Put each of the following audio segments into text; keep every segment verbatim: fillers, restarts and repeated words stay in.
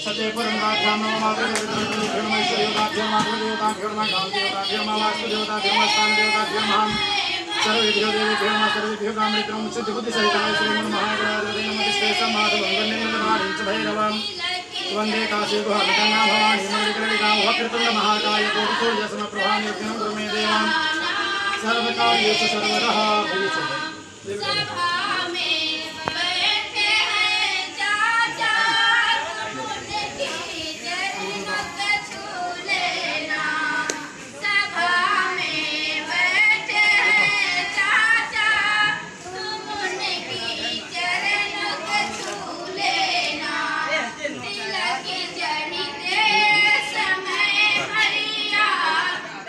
सर्वेभ्यो देवेभ्यो नमः, सर्वेभ्यो कामदेवताभ्यो नमः, सर्वेभ्यो कामदेवताभ्यो नमः। श्री गुरु महागणाधिपतये नमः। विश्वेशं माधवं गणेशं गणेशं भैरवं वन्दे काशीगुहां गङ्गां भवानीं मणिकर्णिकां। वक्रतुण्ड महाकाय कोटि सूर्य समप्रभा निर्विघ्नं कुरु मे देव सर्वकार्येषु सर्वदा। सभा में बैठे हैं चाचा, उनकी चरणों को छू लेना। सभा में बैठे हैं चाचा, तुम उनकी चरणों को छू लेना। तिलक चढ़ते समय भैया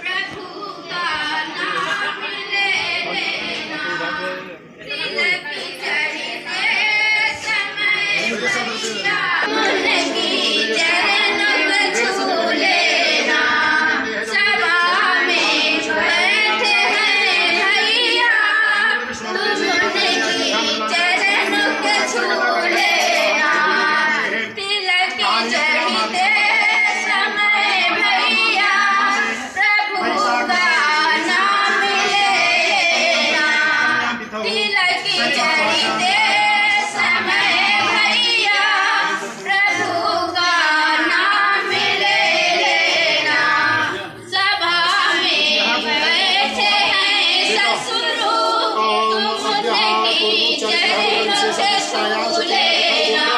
प्रभु का नाम ले लेना। तिलक चढ़ते समय भैया उनकी चरणों को छू लेना। सभा में बैठे हैं भैया, तुम उनकी चरणों को छू लेना। तिलक चढ़ते समय भैया प्रभु का नाम ले लेना। तिलक चढ़ते समय भैया प्रभु का नाम ले लेना। सभा में बैठे हैं ससुरो, तुम उनकी चरणों से छू लेना।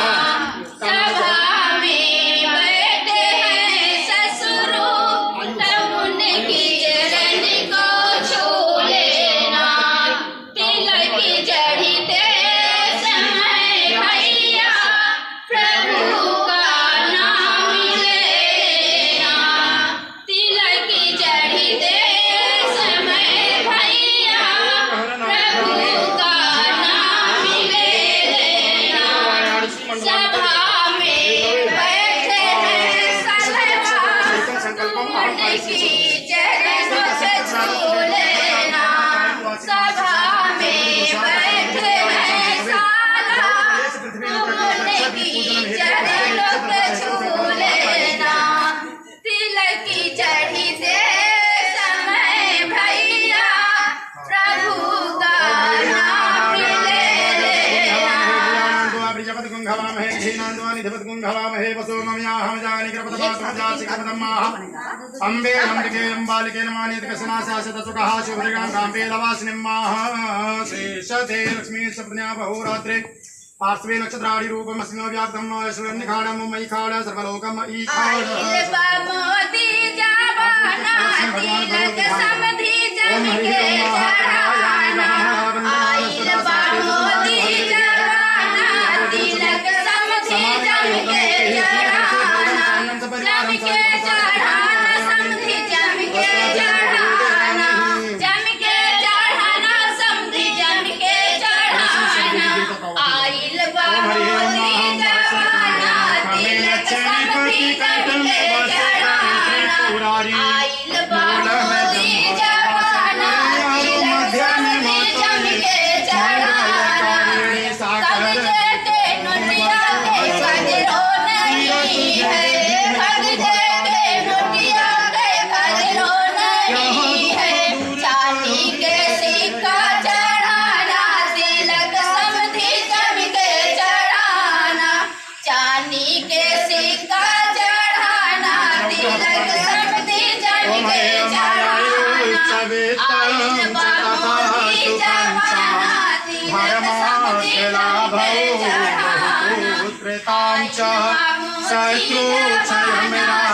सभा में बैठे हैं ससुरो, तुम उनकी चरण को छू लेना। तिलक चढ़ते समय भैया प्रभु का नाम ले लेना। तिलक चढ़ते समय भैया प्रभु का नाम ले लेना। सभा में बैठे हैं सलवा, तुम उनकी चरणों से छू लेना। सभा में बैठे हैं साला, तुम उनकी चरणों से छू लेना। तिलक चढ़ते समय भैया प्रभु का नाम ले लेना। अम्बे अम्बिके अम्बालिके नमानि तस्कसनाशासतसुखहास्योभद्रगां काम्बेलवासिनीं माः। शेषते लक्ष्मी सप्तन्या बहुरात्रे पार्श्वे नक्षत्राणि रूपमस्मिन् व्याप्तं सूर्यं निखाडं मयीखाड सर्वलोकमयीखाड। आइल बा मोदी जमाना, तिलक समधी जम के चढ़ाना। आइल बा मोदी जमाना, तिलक समधी जम के चढ़ाना। जम के चढ़ाना समधी, जम के चढ़ाना, जम के चढ़ाना समधी, जम के चढ़ाना। आइल बा मोदी जमाना, तिलक समधी जम के चढ़ाना। आइल बा मोदी जमाना, तिलक समधी जम के चढ़ाना। कागज के नोटिया के कदरो नहीं है, कागज के नोटिया के कदरो नहीं है। चांदी के सिक्का चढ़ाना, तिलक समधी जम के चढ़ाना। चांदी के सिक्का चढ़ाना, तिलक समधी जम के चढ़ाना। आइल बा मोदी जमाना, तिलक समधी जम के चढ़ाना। आइल बा मोदी जमाना,